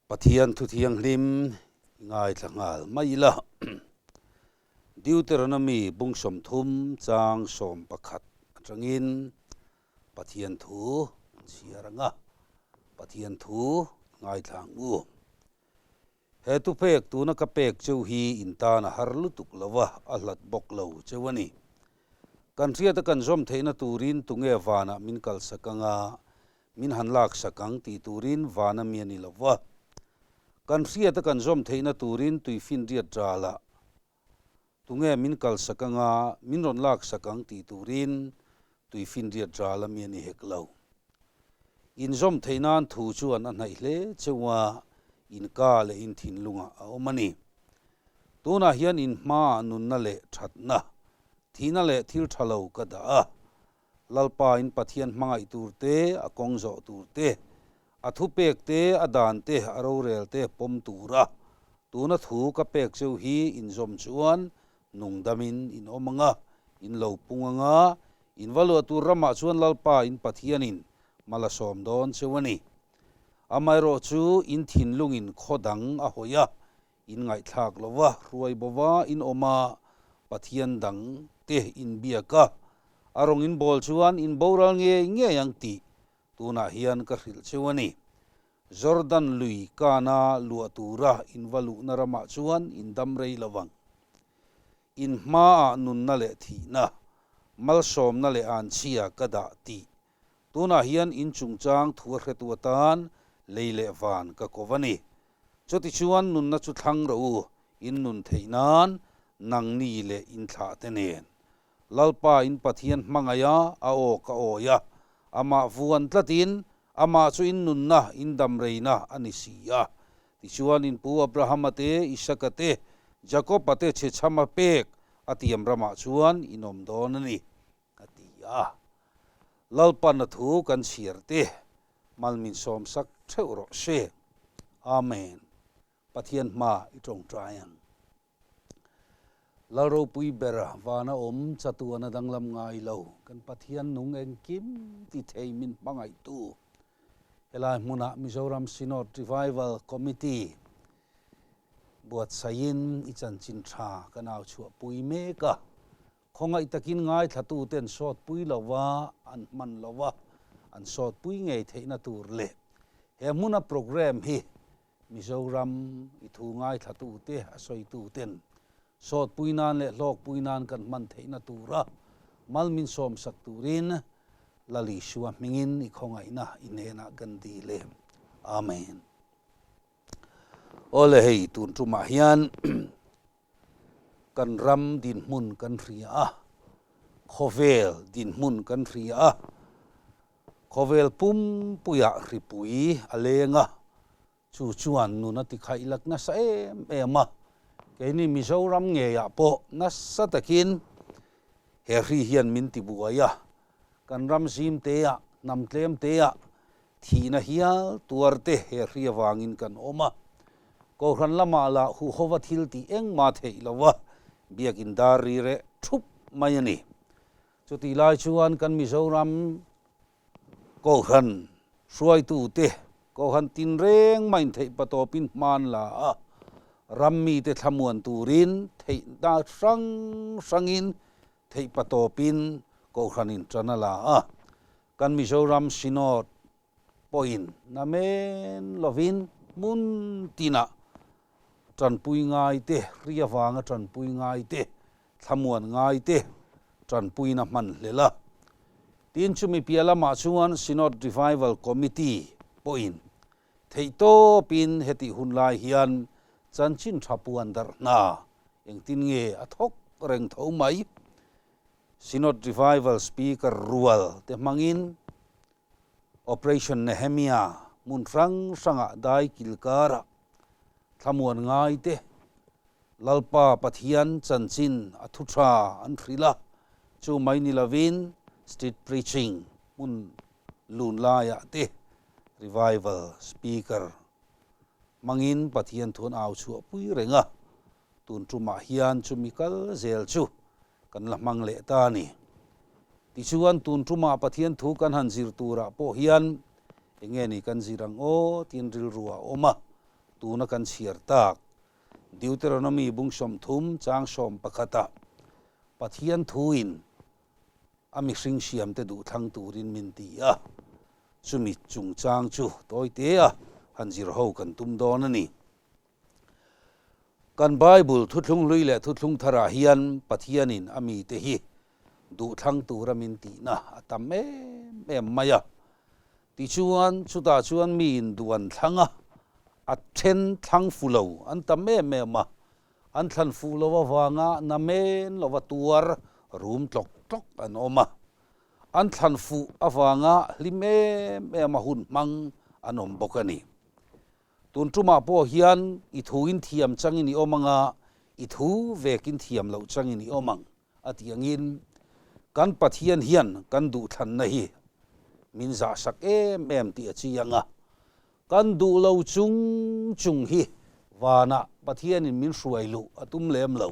Pathian thu thianghlim i ngaithla nghal mai ila. Deuteronomy bung 30 chang 11 atangin Pathian thu an chhiar ang a, Pathian thu i ngaithla ang u. He thupek tuna ka pek cheu hi in tan a har lutuk lo a, a hlat bawk lo cheu a ni. Kan hriata kan zawm theihna turin tunge vanah min kalsak ang a, min han laksak ang tih turin vana mi a ni lo va. Kan hriata kan zawm theihna turin tuifinriat ralah tunge min kalsak ang a, min rawn laksak ang tih turin tuifinriat rala mi a ni hek lo. Inzawm theih nan thu chuan a hnaih hle cheu a, inka leh in thinlungah a awm a ni. Tunah hian in hmaah nunna leh thatna, thihna leh thil tha lo ka dah a, Lalpa in Pathian hmangaih tur te, a kawng zawh tur te, a thupek te, a dan te, a rorel te pawm tura tuna thu ka pek cheu hi inzawm chuan nungdamin in awm ang a, in lo pung ang a, in va luah tur ramah chuan Lalpa in Pathianin mal a sawm dawn cheu a ni. Amaherawh chu in thinlungin khaw dang a hawi a, in ngaihthlak lo va, hruai bo va in awm a, Pathian dang te in biak a, a rawng in bawl chuan in boral ngei ngei ang tih tunah hian ka hrilh cheu a ni. Jordan lui kana luah tura in va luhna ramah chuan in dam rei lo vang. In hmaah nunna leh thihna, malsawmna leh anchhia ka dah tih tunah hian in chungchang thu a hretu atan lei leh van ka ko va ni. Chutichuan nunna chu thlang rawh u, in nun theih nan nangni leh in thlah te nen. Lalpa in Pathian hmangaih a, a aw ka awi a, amah vuan tlatin amah chu in nunna, in damreina a ni si a. Tichuan in pu Abrahama te, Isaka te, Jakoba te chhechhama pek a tiam ramah chuan in awm dawn a ni, a ti a. Lalpana thu kan chhiar te mal min sawmsak theuh rawh se. Amen. Pathian hma i tawngtai ang. Lal ropui ber vana awm chatuana danglam ngai lo kan Pathian nung engkim ti thei min hmangaihtu helai hmunah Mizoram Synod Revival Committee buatsaihin i chanchin tha kan au chhuahpui mek a. Khawngaih takin ngaithlatuten sawtpui lova an hman lova an sawtpui ngei theihna tur leh he hmuna programme hi Mizoram i thu ngaithlatute a sawituten sawtpui nan leh hlawkpui nan kan hman theihna tura mal min sawmsak turin Lal Isua hmingin i khawngaihna i hnenah kan dil e. Amen. Awle hei tun tumah hian Kan ram dinhmun kan hria a, khawvel dinhmun kan hria a, khawvel pumpuiah hripui a leng a, chu chuan nun a tikhaih lak nasa em em a, keini Mizoram ngeiah pawh nasa takin he hri hian min tibuai a, kan ram zim teah, hnam tlem teah Thihna hial tuar te he hri avangin kan awm a, Kohhran lamah lah huhova thil tih engmah theih lo a, biakin dar ri reh thup mai a ni. Chutih lai chuan kan Mizoram Kohhran hruaitute Kohhran tinreng maiin theih patawpin hman la a, ram mite thlamuan turin theihna hrang hrangin theih patawpin Kohhranin tan a la a. Kan Mizoram Synod pawhin namen lovin hmun tinah tanpui ngai te, ri avanga tanpui ngai te, thlamuan ngai te tanpuina hman hlel a. Tin, chumi piah lamah chuan Synod Revival Committee pawhin theihtawpin hetih hun lai hian chanchin tha puan darh hna engtin nge a thawk reng tho mai. Synod Revival Speaker rual te hmangin Operation Nehemia hmun hrang hrangah dai kil karah thlamuan ngai te Lalpa Pathian chanchin a thu tha an hrilh a, chu mai ni lovin Street Preaching hmun lun laiah te Revival Speaker hmangin Pathian thu an au chhuah pui reng a, tun tumah hian chumi kal zel chu kan la hmang leh ta a ni. Tichuan, tun tumah Pathian thu kan han zir turah pawh hian eng nge ni kan zir ang aw tiin rilru a awm a. tuna kan chhiar tak Deuteronomy bung 30 chang 11 ah Pathian thuin a mihring siamte duh thlang turin min ti a, chumi chungchang chu tawite a han zir ho kan tum dawn a ni. Kan Bible thuthlung hlui leh thuthlung tharah hian Pathianin a mite hi duh thlang tura min tihna a tam em em mai a. Tichuan, chutah chuan miin duh an thlang a, a then thlang fu lo an tam em em a. An thlan fuh lo avanga namen lova tuar rum tlawk tlawk an awm a. An thlan fuh avanga hlim em em a hun hmang an awm bawk a ni. Tun tumah pawh hian i thuin thiam changin i awm ang a, i thu vekin thiam loh changin i awm ang a tih angin kan Pathian hian kan duhthlanna hi min zahsak em em tih a chiang a. Kan duh lo chung chung hi vanah Pathianin min hruai luh a tum lem lo.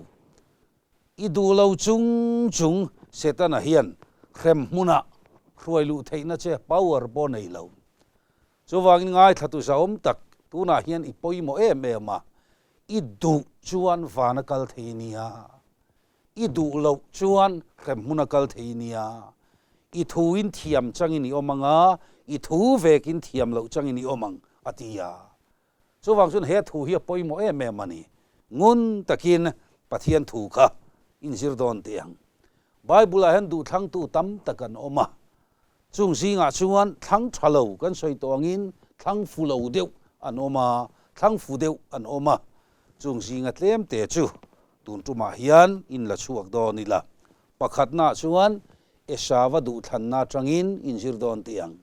I duh lo chung chung Setana hian hrem hmunah hruai luh theihna che power pawh nei lo. Chuvangin ngaithlatu zahawm tak tunah hian i pawimawh em em a, i duh chuan van a kal thei nia, i duh loh chuan hrem hmun a kal thei nia, i thuin thiam changin i awm ang a, i thu vekin thiam loh changin i awm ang, a ti a. Chuvang chuan he thu hi a pawimawh em em a ni. Ngun takin Pathian thu kha inzir dawn teh ang. Bible-ah hian duhthlangtu tam tak an awm a. Chung zingah chuan thlang tha lo kan sawi tawh angin thlang fu lo deuh an awm a, thlang fu deuh an awm a. Chung zinga tlem te chu tun tumah hian in la chhuak dawn ila. Pakhatnaah chuan Esava duhthlanna atangin inzir dawn teh ang.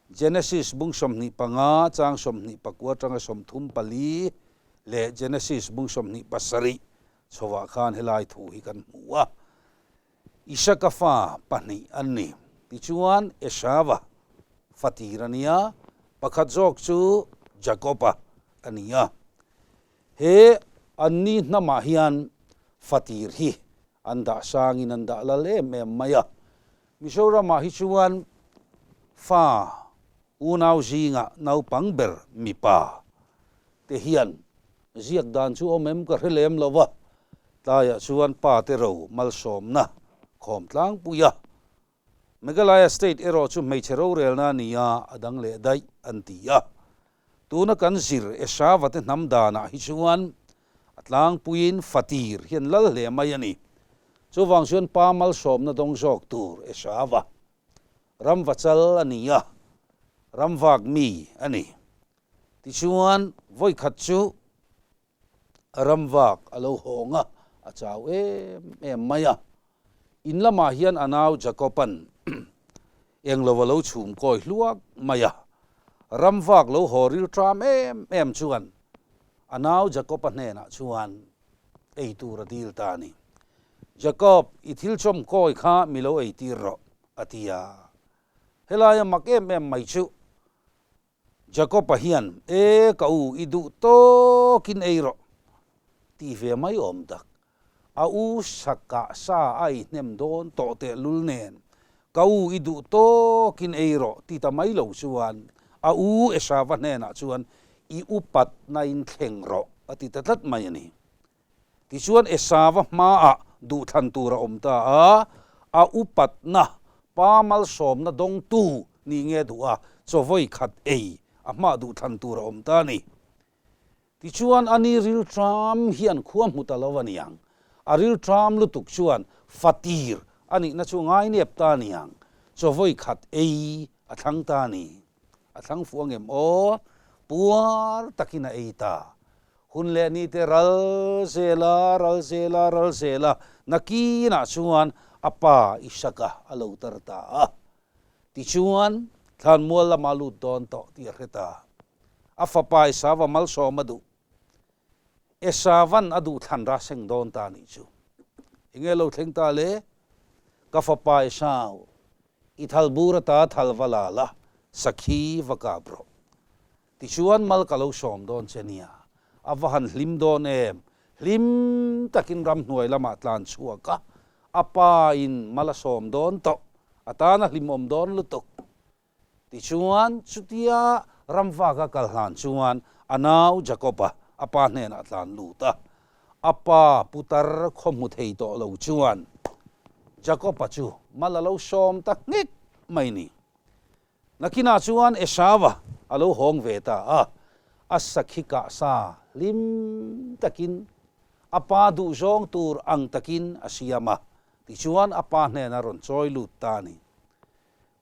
Genesis bung 25 chang 24 atanga 34 leh Genesis bung 27 chhovah khan helai thu hi kan hmu a. Isaka fa pahnih an ni. Tichuan Esava fa tir a nia, pakhat zawk chu Jakoba a ni a. He anni hnamah hian fa tir hi an dah sangin an dah lal em em mai a. Mizoramah hi chuan fa unau zingah naupang ber mipa te hian ziak dan chu awm em ka hre lem lo va, tlaiah chuan pa te ro malsawmna khawm tlangpui a. Meghalaya state erawh chu hmeichhe rorelna a ni a, a dang leh daih an ti a. Tuna kan zir Esava te hnam danah hi chuan a tlangpuiin fatir hian lal hle mai a ni. Chuvang chuan pa malsawmna dawng zawk tur Esava ramvachal a ni a, ramvak mi a ni. Tichuan vawikhat chu ramvak a lo hawng a, a chau em em mai a. In lamah hian a nau Jakob-a'n englo a lo chhum kawi hluak mai a. Ramvak lo haw ril ṭam em em chuan a nau Jakob-a hnenah chuan ei tur a dil ta a ni. Jakob, i thil chawm kawi kha mi lo ei tir rawh, a ti a. Helaia mak em em mai chu Jakob-a hian, E ka u, i duh tawkin ei rawh, ti ve mai awm tak. A u sakah sa a ei hnem dawn tawh tehlul nen, Ka u, i duh tawkin ei rawh, ti ta mai lo chuan a u Esava hnenah chuan, I upatna in thleng rawh, a ti ta tlat mai a ni. Tichuan Esava hmaah duhthlan tur a awm ta a, a upatna, pa malsawmna dawngtu nih nge duh a, chawvawi khat ei a hmaah duhthlan tur a awm ta a ni. Tichuan ani rilṭam hian khua hmu ta lo a niang, a rilṭam lutuk chuan fatir a nihna chu ngainep ta a niang, chawvawi khat ei a thlang ta a ni. A thlang fuh angem aw? Puar takin a ei ta. Hun leh ni te ral zel a, ral zel a, ral zel a, nakinah chuan a pa Isaka a lo tar ta a. Tichuan, thlanmual lamah lut dawn tawh tih a hre ta. A fapa Esava malsawm a duh. Esavan a duh thlan ra seng dawn ta nih chu. Enge lo thleng ta le? Ka fapa Esau, i thal bur ata thal va la la, sakhi va kap rawh. Tichuan mal ka lo sawm dawn che nia, a va han hlim dawn em? Hlim takin ramhnuai lamah tlan chhuak a, a pa in mal a sawm dawn tawh, a tan a hlimawm dawn lutuk. Tichuan chutia Ramvaka kal hlan chuan a nau Jakob-a a pa hnenah a tlan lut a. A pa putar khaw hmu thei tawh lo chuan Jakob-a chu mal a lo sawm ta nghek mai ni. Nakinah chuan Esau-a a lo hawng ve ta a, a sakhi kah sa hlim takin a pa duhzawng tur ang takin a siam a, tichuan a pa hnenah rawn chawi lut ta a ni.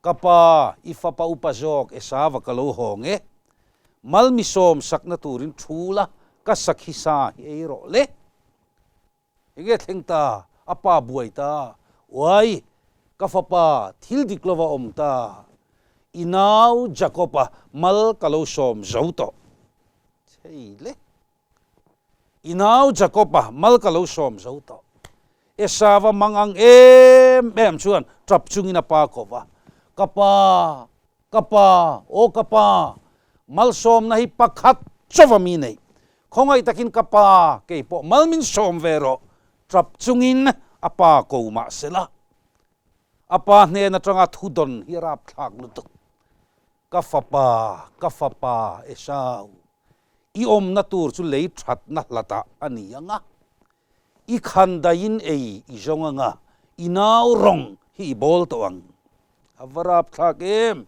Ka pa, i fapa upa zawk Esau-a ka lo hawng e. Mal mi sawm sakna turin thu la, ka sakhi sa hi ei rawh le. Enge thleng ta? A pa buai ta. Uai, ka fapa, thil dik lova awm ta. I nau Jakob-a mal ka lo sawm zo tawh. Chei le. I nau Jakob-a mal ka lo sawm zo tawh. Esau-a mang ang em em chuan tap chungin a pa ko va, Ka pa, ka pa, aw ka pa, malsawmna hi pakhat chauh a mi nei. Khawngaih takin ka pa, kei pawh mal min sawm ve rawh, tap chungin a pa ko mah sela. A pa hnen atanga thu dawn hi a rapthlak lutuk. Ka fapa, ka fapa Esau, i awmna tur chu lei thatna hlatah a ni ang a, i khan daiin ei i zawng ang a, i nau rawng hi i bawl tawh ang. A va rapthlak em!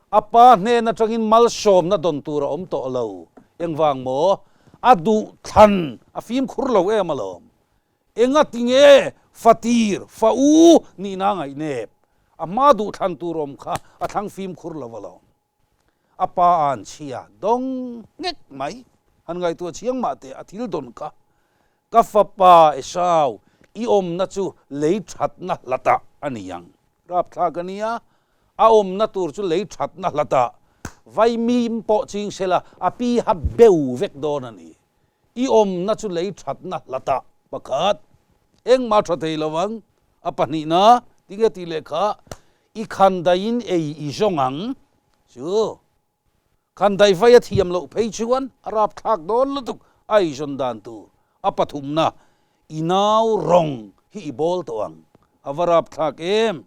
A pa hnen atangin malsawmna dawn tur a awm tawh lo. Engvang maw? A duh thlan a fimkhur lo em alawm. Engati nge fatir, fa u nihna a ngaihnep? A hma duh thlan tur awm kha a thlang fimkhur lo alawm. A pa an chhia dawng nghek mai. Han ngaihtuah chiang mah teh a thil dawn kha. Ka fapa Esau, i awmna chu lei thatna hlatah a ni ang. Rapthlak a nia, a awmna tur chu lei thatna hlatah vaimim pawh ching sela a pi ha beu vek dawn a ni. I awmna chu lei thatna hlatah pakhat engmah tha thei lo ang, a pahnihna tinge tih leh kha I khandaiin ei i zawng ang chu. Khandai vai a thiam loh phei chuan a rapthlak dawn lutuk a ei zawn dan tur. A pathumna, i nau rawng hi i bawl tawh ang. A va rapthlak em?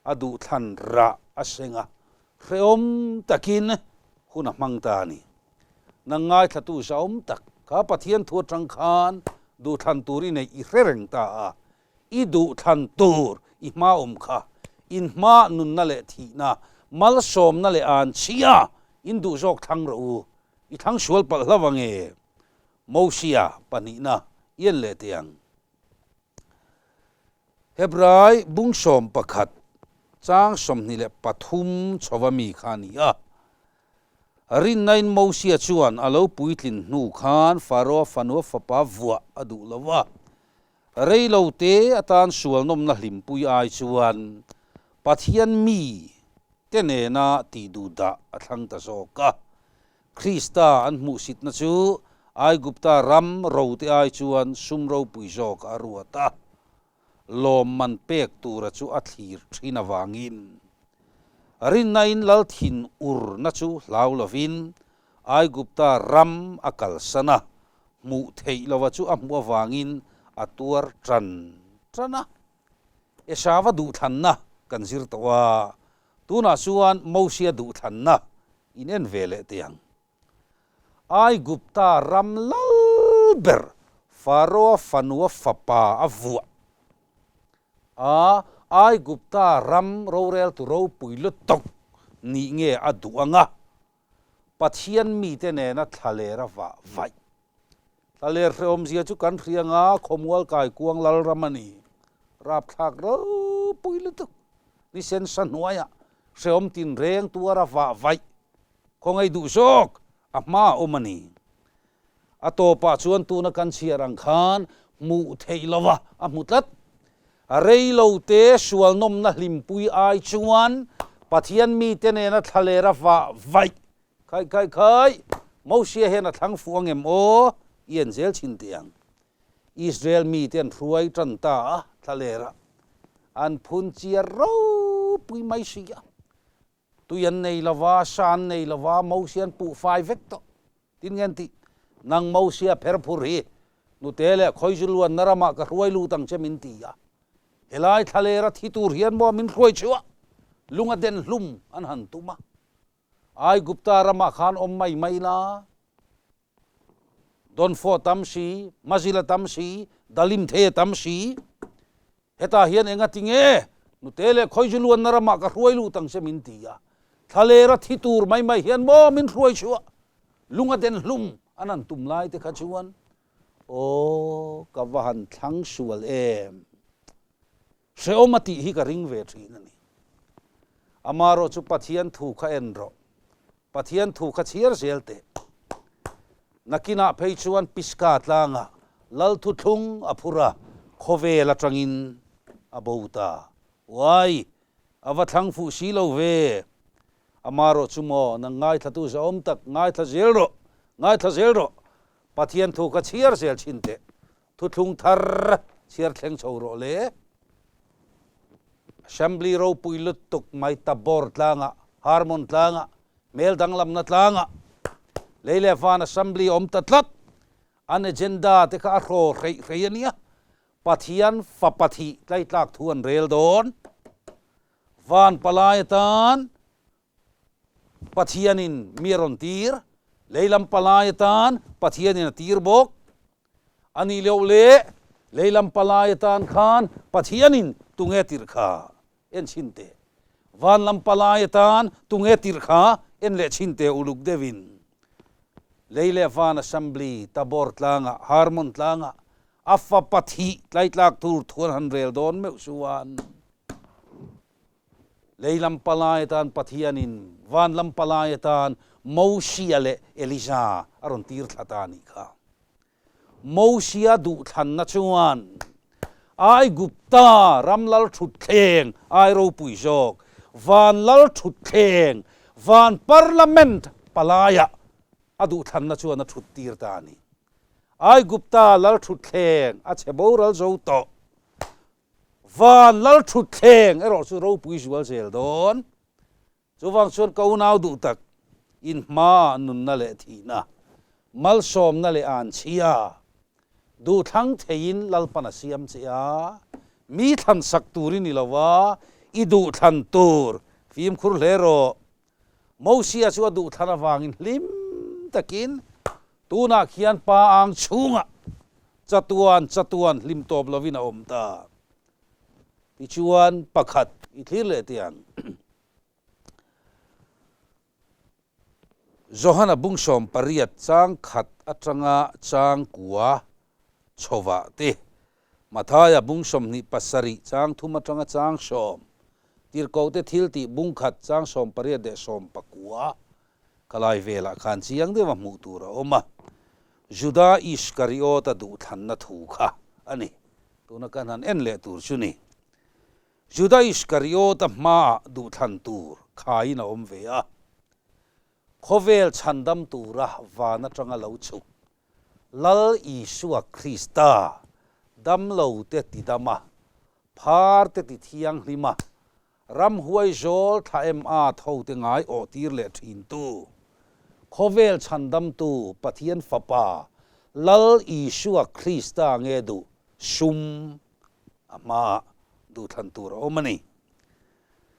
A duhthlan rah a seng a, hrehawm takin hun a hmang ta a ni. Nang ngaithlatu zahawm tak kha Pathian thu atang khan duhthlan tur i neih i hre reng ta a, I duhthlan tur i hma awm kha, in hma nunna leh thihna, malsawmna leh anchhia in duh zawk thlang rawh u, i thlang sual palh hlauh ange. Mosia pahnihna i en leh teh ang. Hebrai bung 11 chang 23 chhova mi kha a ni a. Rinnain Mosia chuan a lo puitlin hnu khan Faroa fanua fapa vuah a duh lo a. Rei lo te atan sual nawmna hlimpui ai chuan Pathian mi te nena tih duh dah a thlang ta zawk a. Krista an hmuhsitna chu Aigupta ram ro te ai chuan sum ropui zawk a ruat a. Lawmman pek tura chu a thlir thin avangin rinnain lal thin urna chu hlau lovin Aigupta ram a kalsan a, hmuh theih lova chu a hmuh avangin a tuar tan tan a. Esava duhthlanna kan zir tawh a, tunah chuan Mosia duhthlanna in en ve leh teh ang. Aigupta ram lal ber Faroa fanua fapa a vuah a, Aigupta ram roreltu ropui lutuk nih nge a duh ang a? Pathian mite nena thlaler a vah vaih. Thlaler hrehawmzia chu kan hria nga khawmual kaikuang lalram a ni. Rapthlak ropui lutuk. Ni sensa hnuaiah hrehawm tinreng tuar a vah vaih. Khawngaih duh zawk a hma a awm a ni. A tawpah chuan tuna kan chhiar ang khan hmuh theih lova a hmu tlat. Rei lo te sual nawmna hlimpui ai chuan Pathian mite nena thlaler a vah vaih khai khai khai. Mosia hian a thlang fuh ang em aw? I en zel chhin teh ang. Israel mite an hruai tan ta a thlalerah an phun chiar ropui mai si a. Tui an nei lova, sa an nei lova, Mosia an puh fai vek tawh. Tin nge an tih? Nang Mosia pher phur hi, nute leh khawizu luanna ramah ka hruai lut ang che min ti a. Helai thlalera thi tur hian maw min hruai chhuah? Lunga den hlum an han tum a. Aigupta ramah khan awm mai mai la, Dawnfawh tam si, Mazila tam si, Dalim thei a tam si. Hetah hian enga ti nge nute leh khawizu luanna ramah ka hruai lut ang che min ti a, thlalera thi tur mai mai hian maw min hruai chhuah, lung a den hlum an han tum lai te kha chuan aw ka va han thlang sual em, hrehawm a tih hi ka ring ve thin a ni. Amaherawh chu Pathian thu kha en rawh, Pathian thu kha chhiar zel teh. Nakinah phei chuan Pisgah tlangah Lal thuthlung a phur a, khawvel atangin a bo ta. Uai! A va thlang fuh si lo ve. Amaherawh chu maw, nang ngaithlatu zahawm tak, ngaithla zel rawh, ngaithla zel rawh. Pathian thu kha chhiar zel chhin teh. Thuthlung thar chhiar thleng chho rawh le. Assembly ropui lutuk mai Tabor tlangah, Harmon tlangah, hmel danglamna tlangah lei leh van Assembly a awm ta tlat. An agenda te kha a hraw hreih hrei a nia. Pathian fapa thih tlaitlak thu an rel dawn. Van palai atan Pathianin mi a rawn tir, leilam palai atan Pathianin a tir bawk. A nih loh leh leilam palai atan khan Pathianin tunge tirh kha en chhin teh. Van lam palai atan tunge tirh kha en leh chhin teh uluk deuhin. Lei leh van Assembly Tabor tlangah, Harmon tlangah a fapa thih tlaitlak tur thuan han rel dawn meuh chuan. Lei lam palai atan Pathianin van lam palai atan Mosia leh Elija a rawn tir thla ta a nih kha. Mosia duhthlanna chuan Aigupta ram lal thutthleng ai ropui zawk, van lal thutthleng, van parliament palaiah a duhthlanna chuan a thut tir ta a ni. Aigupta lal thutthleng a chhe boral zo tawh. Van lal thutthleng erawh chu ropui zual zel dawn. Chuvang chuan ka unau duh tak, in hma nunna leh thihna, malsawmna leh anchhia, duhthlang theiin Lalpan a siam che a, mi thlan sak tur i ni lo a, i duhthlan tur fimkhur hle rawh. Mosia chu a duhthlan avangin hlim takin tunah khian pa ang chhungah chatuan chatuan hlim tawp lovin a awm ta. Tichuan pakhat i thlir leh teh ang. Johana bungsawm pariat chang khat atanga chang kua chhovah te, Mathaia bung 27 chang thum atanga chang sawm, Tirhkohte thil tih bung khat chang 18 leh 19 ka lai velah khan chiang deuha hmuh tur a awm a. Juda Iskariota duhthlanna thu kha a ni. Tuna kan han en leh tur chu ni. Juda Iskariota hmaah duhthlan tur khaiin a awm ve a. Khawvel chhandam tura van atanga lo chhuk Lal Isua Krista damlo te ti dam a, phar te ti thianghlim a, ramhuai zawl thla em a tho te ngai awh tir leh thin tu, khawvel chhandamtu Pathian Fapa Lal Isua Krista nge duh sum a hmaah duhthlan tur a awm a ni.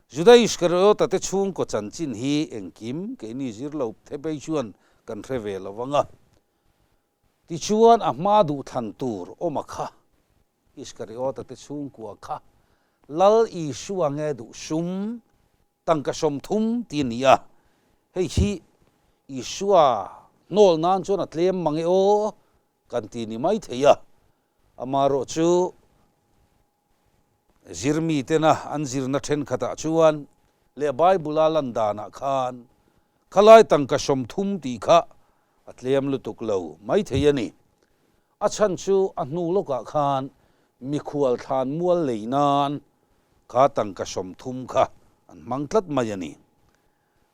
Juda Iskariota te chhungkaw chanchin hi engkim keini zir lo thepei chuan kan hre ve lo ang a. Tichuan a hma duhthlan tur awm a kha, Iskariota te chhungkua kha Lal Isua nge duh sum tangka 30 ti a ni a, hei hi Isua hnawl nan chuan a tlem mang e aw kan ti ni mai thei a, amaherawh chu Zirmi tena an zirna thenkhatah chuan leh Bible-a lan danah khan khalai tangka 30 tih kha a tlem lutuk lo mai thei a ni. A chhan chu a hnu lawkah khan mikhual thlan mual lei nan kha tangka 30 kha an hmang tlat mai a ni.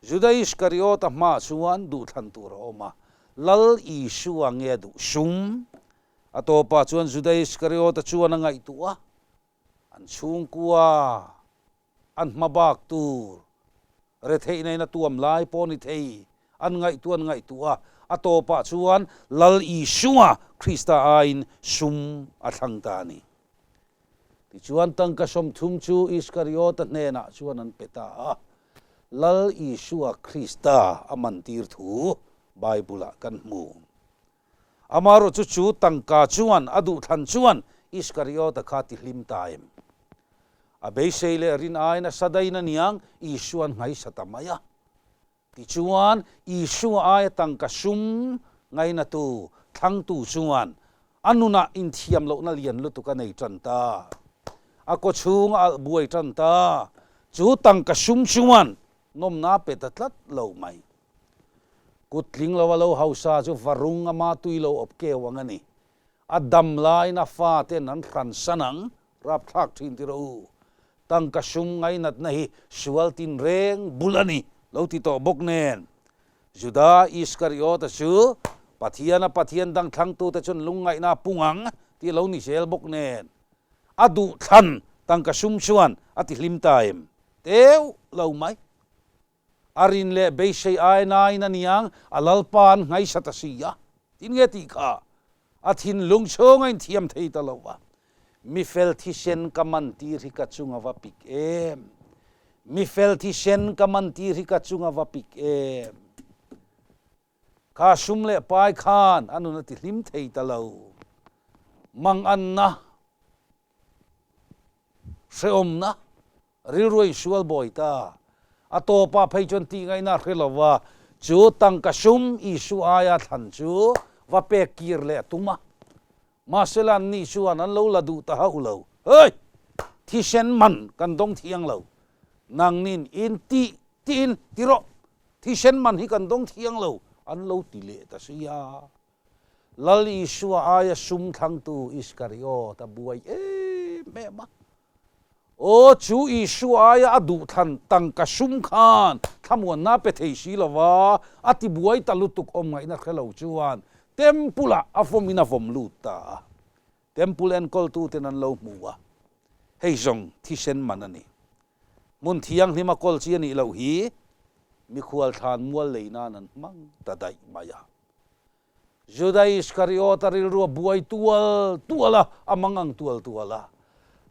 Juda Iskariota hmaah chuan duhthlan tur a awm a, Lal Isua nge duh sum? A tawpah chuan Juda Iskariota chuan a ngaihtuah a, an chhungkua, an hma bak tur, retheihna in a tuam lai pawh ni thei, an ngaihtuah an ngaihtuah a, a tawpah chuan Lal Isua Krista aiin sum a thlang ta a ni. Tichuan tangka 30 chu Iskariota hnenah chuan an pe ta a. Lal Isua Krista a mantir thu Bible-ah kan hmu. Amaherawhchu chu tangka chuan a duhthlan chuan Iskariota kha ti hlim ta em? A beisei leh rin aiin a sa dain aniang Isua'n nghaisa ta mai a. Tichuan, Isua aia tangka sum ngainatu thlangtu chuan a nunah inthiam lohna lian lutuk a nei tan ta. A kawchhung a alh buai tan ta. Chu tangka sum chuan nawmna a pe ta tlat lo mai. Kut tling lo a lo hausa chu varung ama tui lo awp keu ang a ni. A dam laiin a faten an hran san ang, rapthlak thin ti rawh u. Tangka sum ngainatna hi sual tinreng bul a ni lo ti tawh bawk nen. Juda Iskariota chu Pathiana Pathian dang thlangtute chuan lungngaihna a pung ang tih a lo ni zel bawk nen. A duhthlan tangka sum chuan a ti hlim ta em? Teuh lo mai. A rin leh beisei ai nain a niang a Lalpa an nghaisa ta si a, tin nge tih kha a thinlung chhung a inthiam thei ta lo va. Mi fel thisen ka man tir hi ka chung a va pik em! Mi fel thisen ka man tir hi ka chung a va pik em! Kha sum leh pai khan a nun a ti hlim thei ta lo. Manganna, hrehawmna, Rilru a insual bawi ta. A tawpah phei chuan tih ngaihna a hre lo va, chu tangka sum Isua aia thlan chu va pek kir leh a tum a. Mahsela anni chuan an lo la duh ta hauh lo. Hei! Thisen man kan dawng thiang lo. Nangnin in tih tiin ti rawh. Thisen man hi kan dawng thiang lo an lo ti leh ta sia. Lal Isua aia sum thlangtu Iskariot a buai em em a. Aw, chu Isua aia a duhthlan tangka sum khan thlamuanna pe thei si lo va, a ti buai ta lutuk awm ngaihna hre lo chuan Temple-ah a vawmin a vawm lut ta a. Temple enkawltuten an lo hmu a, hei zawng thisen man a ni. Hmun thianghlim a kawl chi a nih loh hi mikhual thlan mual lei nan an hmang ta daih mai a. Juda Iskariota rilru a buai tual tual a, a mang ang tual tual a.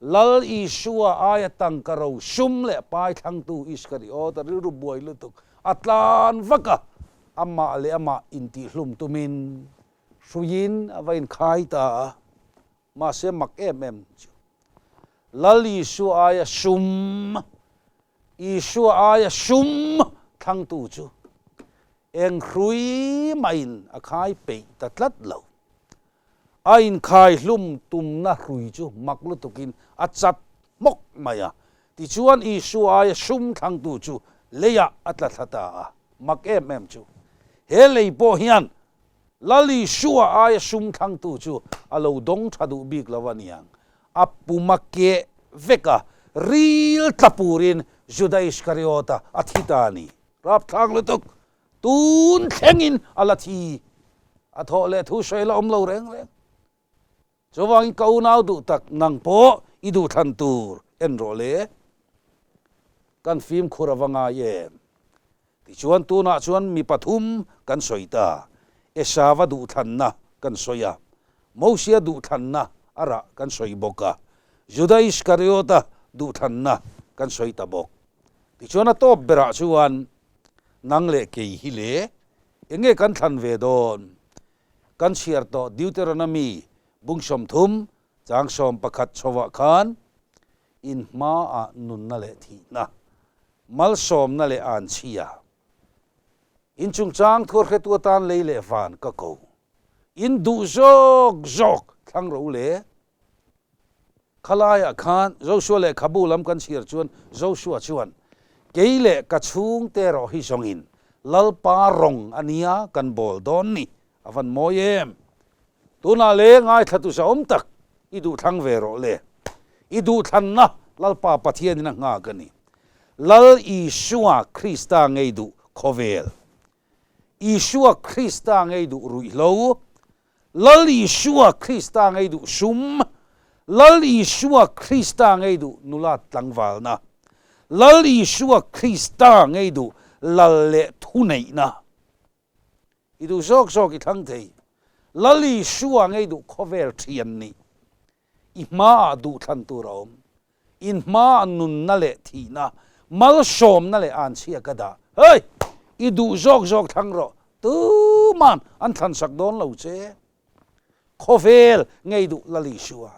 Lal Isua aia tangka ro sum leh pai thlangtu Iskariota rilru buai lutuk a tlan vak a, amah leh amah intihhlum tumin hruiin a va inkhai ta a. Mahse mak em em chu Lal Isua aia sum, Isua aia sum thlangtu chu eng hrui maiin a khai peih ta tlat lo. A inkhai hlum tumna hrui chu mak lutukin a chat hmawk mai a, tichuan Isua aia sum thlangtu chu leiah a tla thla ta a, mak em em chu he lei pawh hian Lal Isua aia sum thlangtu chu a lo dawng tha duh bik lo a niang. A pum a keh vek a, ril tla purin Juda Iskariota a thi ta a ni. Rapthlak lutuk! Tun thlengin a la thi. A thawh leh thu sawi la awm lo reng reng. Chuvangin ka unau duh tak nang pawh i duhthlan tur en rawh le. Kan fimkhur a va ngai em? Tichuan tunah chuan mi pathum kan sawi ta. Esava duhthlanna kan sawi a, Mosia duhthlanna a rah kan sawi bawk a, Juda Iskariota duhthlanna kan sawi ta bawk. Tichuan a tawp berah chuan nang leh kei hi le eng nge kan thlan ve dawn? Kan chhiar tawh Deuteronomy bung 30 chang 11 chhovah khan in hmaah nunna leh thihna, malsawmna leh anchhia, in chungchang thuarhretu atan lei leh van ka ko, in duh zawk zawk thlang ro le. Khalaiah khan Joshua lehkhabu lam kan chhiar chuan Joshua chuan, Kei leh ka chhungte erawh hi zawngin Lalpa rawng a nia kan bawl dawn ni, a van mawi em! Tunah le ngaithlatu zahawm tak i duhthlang ve rawh le. I duhthlanna Lalpa Pathianin a nghak a ni. Lal Isua Krista ngei duh khawvel. Isua Krista ngei duh ruihhlo. Lal Isua Krista ngei duh sum, Lal Isua Krista ngei duh nula tlangvalna, Lal Isua Krista ngei duh lal leh thuneihna. I duh zawk zawk i thlang thei. Lal Isua ngei duh khawvel thian nih. I hmaah duhthlan tur a awm. In hmaah nunna leh thihna, Malsawmna leh anchhia ka dah. Hei! I duh zawk zawk thlang rawh. Tuman an thlansak dawn lo che. Khawvel ngei duh Lal Isua.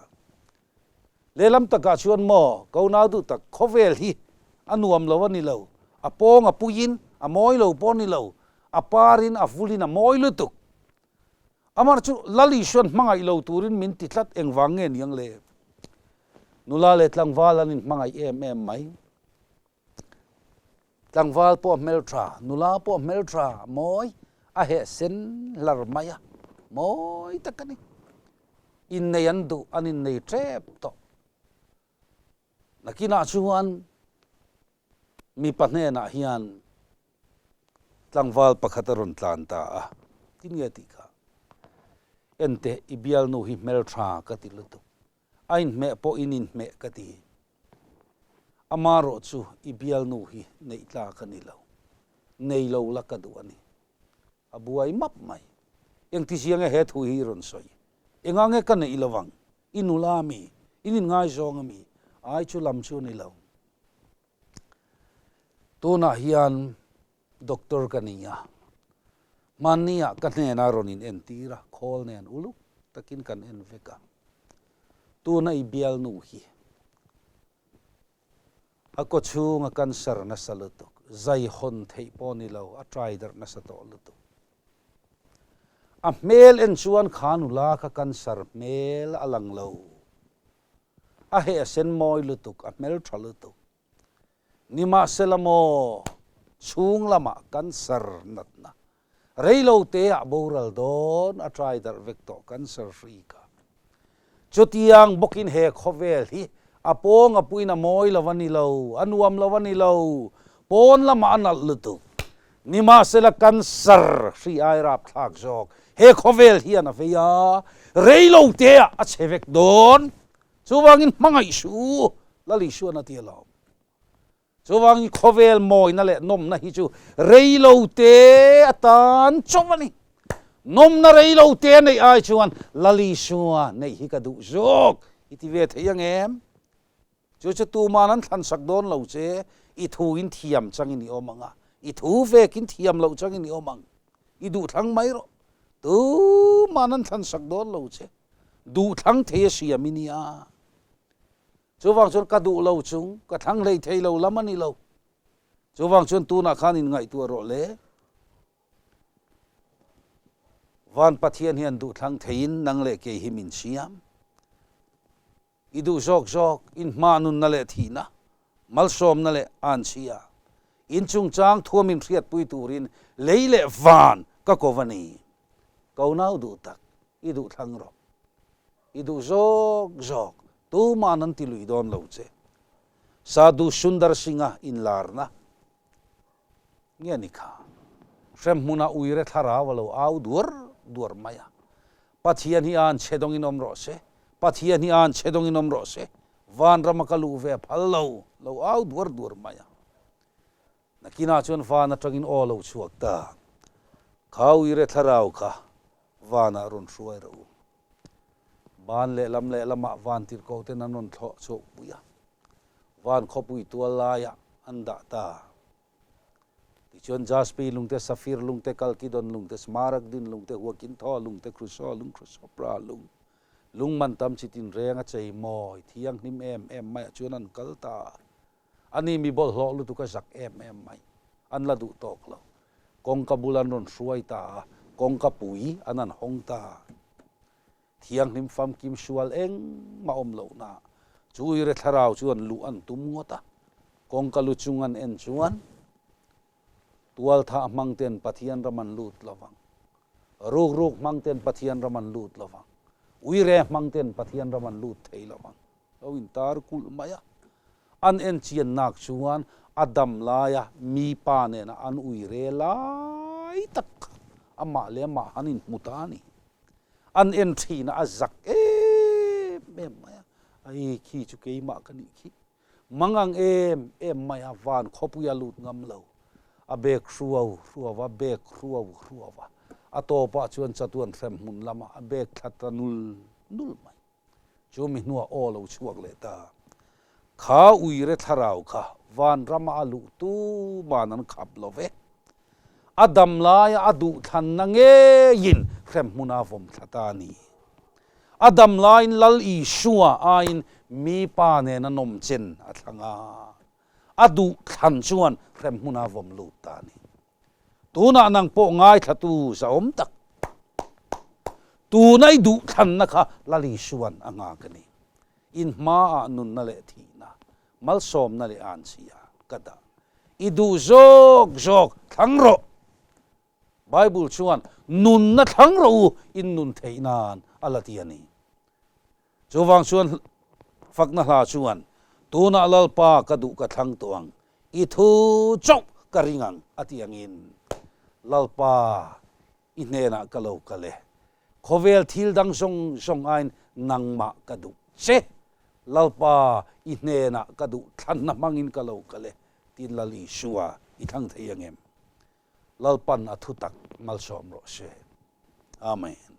Lehlam takah chuan maw, ko nau duh tak, khawvel hi a nuam lo a ni lo. A pawng a puiin a mawi lo pawh a ni lo. A parin a vulin a mawi lutuk. Amah chu Lal Isuan hmangaih lo turin min ti tlat engvang nge niang le? Nula leh tlangval an inhmangaih em em mai. Tlangval pawh a hmeltha, nula pawh a hmeltha, a mawi, a heh sen hlar mai a, mawi tak a ni. Innei an duh, an innei tep tawh. Nakinah chuan mipa hnenah hian tlangval pakhat a rawn tlan ta a, tin nge tih kha? Enteh, i bialnu hi hmeltha ka ti lutuk, a inhmeh pawh in inhmeh ka ti. Amarawh chu i bialnu hi neih tlak a ni lo, nei lo la ka duh a ni. A buai map mai. Engtizia nge he thu hi i rawn sawi? Engah nge ka neih lo ang? I nula a mi? In inngaizawng a mi? Ai chu lam chu a ni lo. Tunah hian doctor ka ni a, hmanniah ka hnenah rawn in entir a, khawl nen uluk takin kan en vek a. Tuna i bialnu hi a kawchhunga cancer nasa lutuk, zai hawn theih pawh ni lo, a trai darh nasa tawh lutuk. A hmel en chuan kha nula kha cancer hmel a lang lo. A heh a sen mawi lutuk, a hmeltha lutuk. Nimahsela maw, chhung lamah cancer natna reilo te ah boral dawn a trai darh vek tawh cancer hri kha. Chutiang bawkin he khawvel hi a pawng a puin a mawi lo a ni lo, a nuam lo a ni lo, pawn lamah a nalh lutuk. Nimahsela cancer hri ai rapthlak zawk he khawvel hian a vei a, reilo te ah a chhe vek dawn. Chuvangin hmangaih suh u, Lal Isuan a ti alawm. Chuvangin khawvel mawina leh nawmna hi chu reilo te atan chauh a ni. Nawmna reilo te neih ai chuan Lal Isua neih hi ka duh zawk i ti ve thei ang em? Chu chu tuman an thlansak dawn lo che, i thu in thiam changin i awm ang a, i thu vekin thiam loh changin i awm ang. I duhthlang mai rawh, tuman an thlansak dawn lo che. Duhthlang thei a siam i nia. Chuvang chuan ka duh lo chung, ka thlang hlei thei lo lam a ni lo. Chuvang chuan tunah khan inngaihtuah rawh le. Van Pathian hian duhthlang theiin nang leh kei hi min siam. I duh zawk zawk, in hma nunna leh thihna, malsawmna leh anchhia, in chungchang thuam in hriatpui turin lei leh van ka ko va ni. Ko nau duh tak, i duh thlang rawh. I duh zawk zawk, tuman an ti lui dawn lo che. Sadhu Sundar Singh-a inlarna nge ni kha? Hremhmunah uire thlarau a lo au duar duar mai a. Pathian hi an chhe dawngin awm rawh se, Pathian hi an chhe dawngin awm rawh se, vanrama ka luh ve a phal lo, lo au duar duar mai a. Nakinah chuan van atangin aw lo chhuak ta. Kha uire thlarau kha vanah rawn hruai rawh u. Ban lehlam lehlamah van tirhkoh ten an rawn thlawh chhuak pui a, van khawpui tual laiah an dah ta. Tichuan jaspi lungte, safir lungte, kalkidon lungte, smaragdin lungte, huakinthaw lungte, kruso lung, krusopra lung, lung man tam chi tinreng a chei mawi thianghlim em em maiah chuan an kal ta. Ani mi bawlhhlawh lutuk a zak em em mai. An la duh tawk lo. Kawngka bul an rawn hruai ta a, kawngka pui an han hawng ta. Thianghlim famkim sual engmah awm lohna chu uire thlarau chuan luh an tum ngawt a. Kawngka lu chung an en chuan tualthah hmang ten Pathian ram an lut lo vang. Rukruk hmang ten Pathian ram an lut lo vang. Uire hmang ten Pathian ram an lut thei lo vang. Lo intar kulh mai a. An en chian nak chuan a dam laia mi pa nena an ui re lai tak kha amah leh amah han inhmu ta a ni. An en thin a, a zak em em mai a, Ai khi chu keimah ka nih khi. Mangang em em mai a, van khawpui a lut ngam lo. A bek hruau hruau a, bek hruau hruau a, a tawpah chuan chatuan hrem hmun lamah a bek thla ta nul nul mai. Chu mi hnuah aw lo chhuak leh ta. Kha uire thlarau kha vanrama a luh tuman an khap lo ve. A dam laia a duhthlanna ngeiin hremhmuna vawm thla ta a ni. A dam laiin Lal Isua aiin mi pa nena nawmchen a thlang a, a duhthlan chuan hremhmuna vawm lut ta a ni. Tunah nang pawh ngaithlatu zahawm tak, tuna i duhthlanna kha Lal Isua'n a nghak a ni. In hmaah nunna leh thihna, malsawmna leh anchhia ka dah. I duh zawk zawk thlang rawh. Bible chuan nunna thlang rawh u, in nun theih nan a la ti a ni. Chuvang chuan fakna hla chuan, Tunah Lalpa ka duh ka thlang tawh ang, i thu chauh ka ring ang a ti angin, Lalpa i hnenah ka lo kal e, khawvel thil dang zawng zawng aiin nangmah ka duh che, Lalpa i hnenah ka duh thlanna hmangin ka lo kal e, tiin Lal Isua i thlang thei angem? Lalpan a thutak malsawm rawh se. Amen.